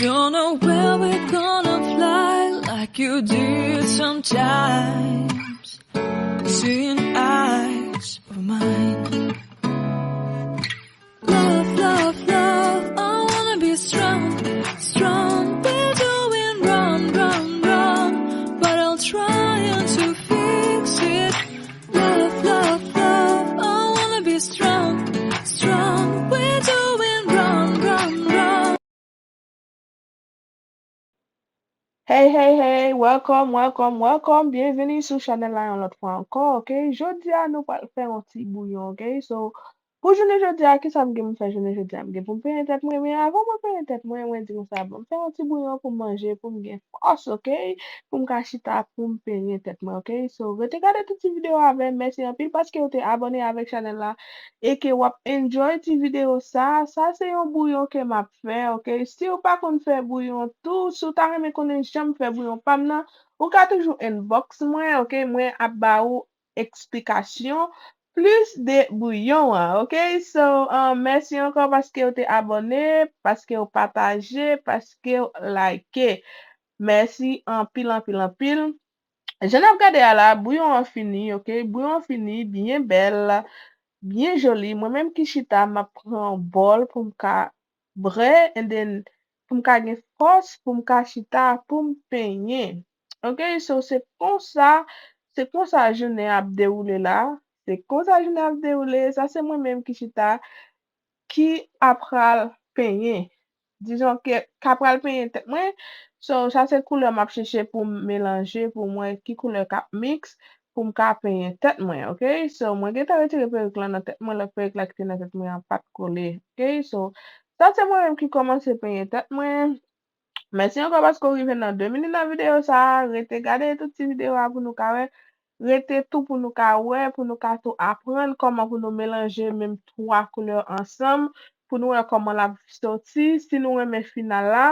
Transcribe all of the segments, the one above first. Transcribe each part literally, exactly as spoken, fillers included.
Don't know where we're gonna fly like you did sometimes. Seeing eyes of mine. Love, love, love, I wanna be strong, strong. We're doing wrong, wrong, wrong, but I'll try to fix it. Love, love, love, I wanna be strong, strong. We're doing wrong, wrong, wrong. Hey, hey, hey, welcome, welcome, welcome. Byenveni sou chanèl la yon lòt fwa ankò, ok? Jodi a, nou pral fè yon ti bouyon, ok? So, pou jounen jodi a, kisa m gen pou m fè jounen jodi a? M gen pou m penyen tèt mwen, men avan mwen penyen tèt mwen, mwen di konsa, bon, m fè yon ti bouyon pou m manje, pou m gen fòs, ok? Pou m ka chita, pou m penyen tèt mwen, ok? So, rete gade tout ti videyo avè m. Mèsi anpil paske w te abòne avèk chanèl la e ke w ap enjoy ti videyo sa. Sa se yon bouyon ke m ap fè, ok? Si w pa konn fè bouyon tou, si w ta renmen konnen jan m fè bouyon pa m nan, ou ka toujou inbox mwen, ok? Mwen ap ba ou eksplikasyon plis de bouyon an, ok? So, um, mèsi ankò paske w te abòne, paske w pataje, paske w like. Mèsi anpil, anpil, anpil. Jan n ap gade a la, bouyon an fini, ok? Bouyon an fini, byen bèl, byen joli. Mwen menm ki chita, m ap pran yon bòl pou m ka brè, and then pou m ka gen fòs, pou m ka chita, pou m penyen. Ok, so se konsa, se konsa jounen ap dewoule la. Se konsa jounen ap dewoule. Sa se mwen menm ki chita, ki apral penyen. Dizon ke k apral penyen tèt mwen. So, sa se koulè m ap chèche pou m melanje, pou m wè ki koulè k ap miks, pou m ka penyen tèt mwen, ok? So, mwen gentan retire perik lan nan tèt mwen, lòt perik la ki te nan tèt mwen an pa t kole, ok? So, sa se mwen menm ki kòmanse penyen tèt mwen. Mèsi ankò paske w rive nan de minit nan videyo sa a. Rete gade tout ti videyo a pou nou ka wè. Rete tou pou nou ka wè, pou nou ka tou aprann kòman pou nou melanje menm twa koulè ansanm, pou nou wè kòman l ap soti. Si nou renmen final la,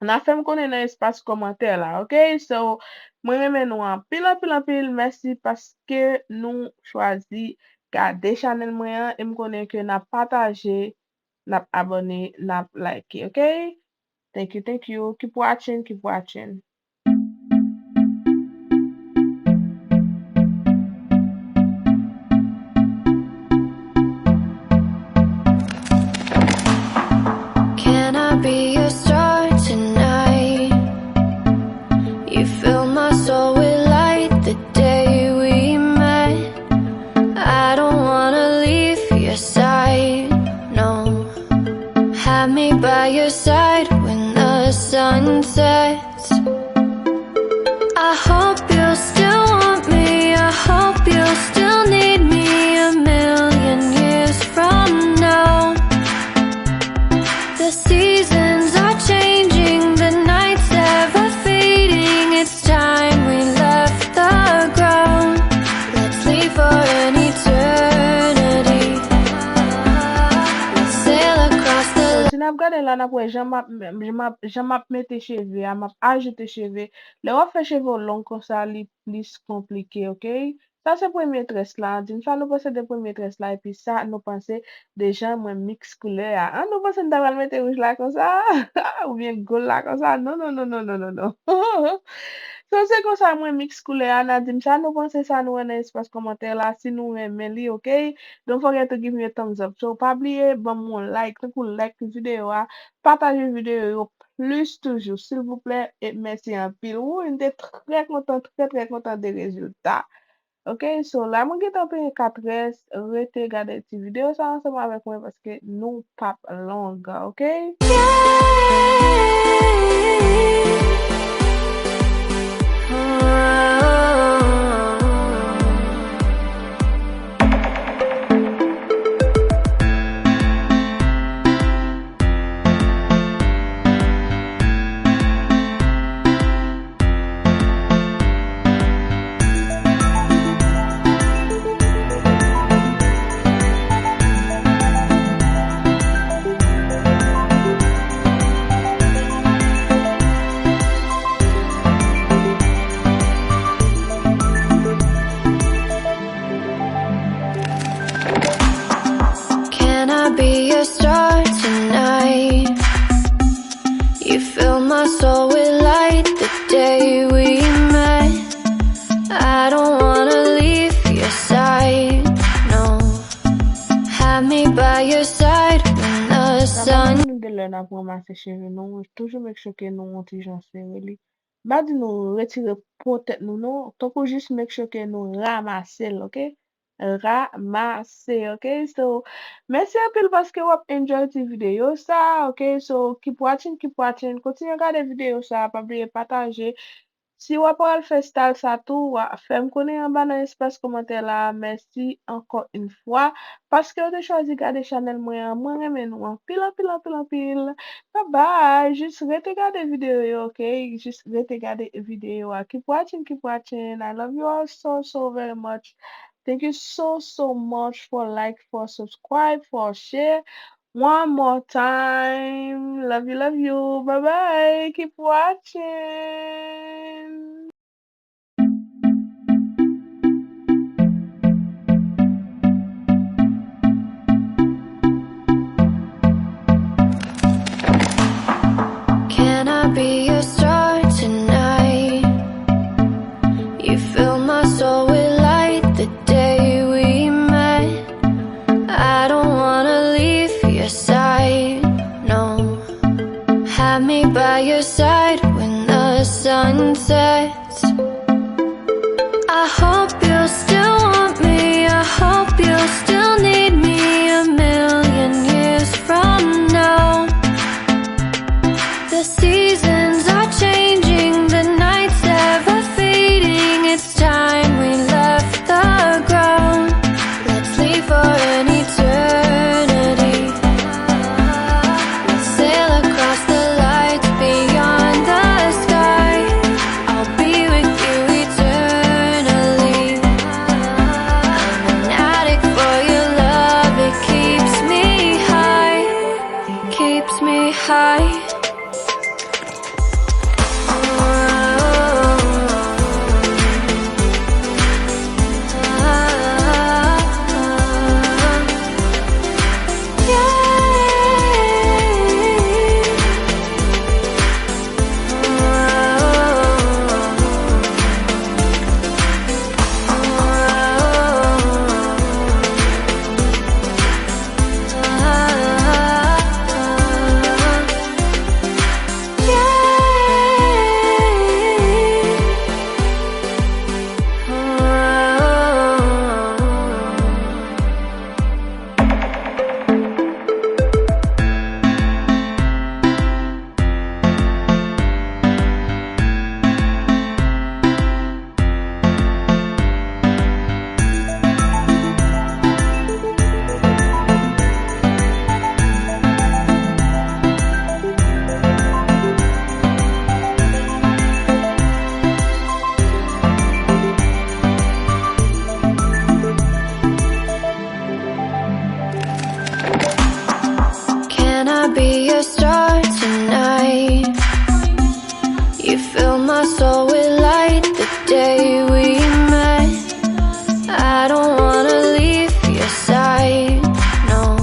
n a fè m konnen nan espas kòmantè la, ok? So, mwen renmen nou anpil, anpil, anpil. Mèsi paske nou chwazi gade chanèl mwen an e m konnen ke n ap pataje, n ap abòne, n ap like, ok? Thank you, thank you. Keep watching, keep watching. Can I be your star tonight? You fill my soul with light the day we met. I don't wanna leave your side, no. Have me by your side when the sun sets. I hope you'll still want me. I hope you'll still need me a million years from now. The seasons are changing, the nights ever fading. It's time we left the ground. Let's leave for an eternity. Let's sail across the... So, si n ap gade la, n ap wè jan m ap, jan m ap, jan m ap mete cheve a, m ap ajoute cheve. Lè w ap fè cheve w long konsa, li plis konplike, ok? Sa se premye très la. Di m sa nou panse de premye très la, epi sa nou panse de jan mwen miks koulè a. An, nou panse m ta pral mete wouj la konsa? Oubyen gold la konsa? Non, non, non. So, se konsa mwen miks koulè a. N a di m sa nou panse, sa nou wè nan espas kòmantè la, si nou renmen li, ok? Don't forget to give me a thumbs up. So, pa bliye, ban m yon like, tankou like videyo a, pataje videyo yo plis toujou, silvouplè, e mèsi anpil. Wouy, m te trè kontan, trè, trè kontan de rezilta. Ok, so la mwen gentan penyen katrès, rete gade ti videyo sa ansanm avèk mwen paske nou p ap long, ok? Can I be your star tonight? You By your side when the sun. Sa pa moun de lè n ap ranmase cheve nou, toujou make sure ke nou yon ti jan sere li. M pa di nou retire po tèt nou non, tankou jis make sure ke nou ramase l, oke? Ramase, oke? So, mèsi anpil paske w ap enjoy ti videyo sa, oke? So, keep watching, keep watching, kontinye gade videyo sa, pa bliye pataje. Si w ap pral fè style sa tou, wa, fè m konnen anba nan espas kòmantè la. Mèsi ankò yon fwa paske w te chwazi gade chanèl mwen an. Mwen renmen nou anpil, anpil, anpil, anpil. Bye bye. Jis rete gade videyo yo, oke? Jis rete gade videyo a. Keep watching, keep watching. I love you all so, so very much. Thank you so, so much for like, for subscribe, for share. One more time. Love you, love you. Bye bye. Keep watching. Can I be your star tonight? You fill my soul with light the day we met. I don't wanna leave your side, no. Have me by your side when the sun sets. I hope you'll still want me. I hope you'll still need me a million years from now. The seasons are changing, the nights ever fading. It's time we left the ground. Let's leave for an eternity. We'll sail across the lights beyond the sky. I'll be with you eternally. I'm an addict for your love, it keeps me high, keeps me high. Can I be your star tonight? You fill my soul with light the day we met. I don't wanna leave your side, no.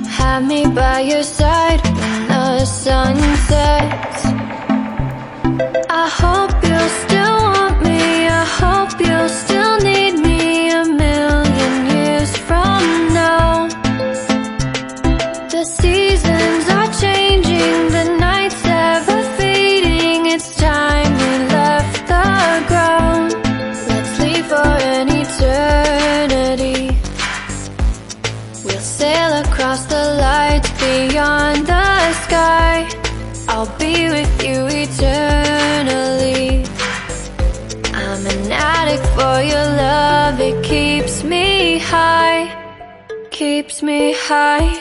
Have me by your side when the sun sets. I hope you'll still want me. I hope you'll still need me a million years from now. The seasons are changing, the nights ever fading. It's time we left the ground. Let's leave for an eternity. We'll sail across the lights beyond the sky. I'll be with you eternally. I'm an addict for your love, it keeps me high, keeps me high.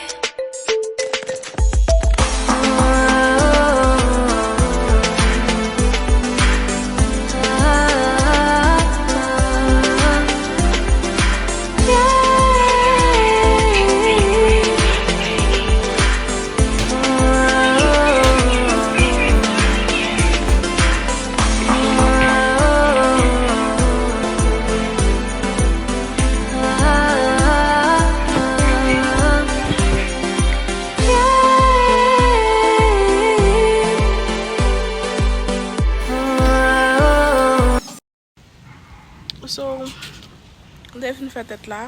So, m te fin fè tèt la.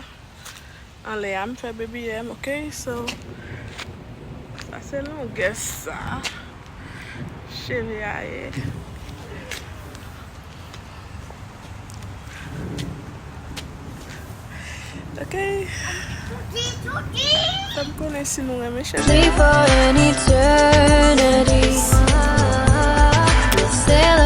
Anlè a, m fè baby M, ok? So, sa se longès sa. Cheve a ye. Ok. Fè m konnen si nou renmen cheve. Leave for an eternity. Sail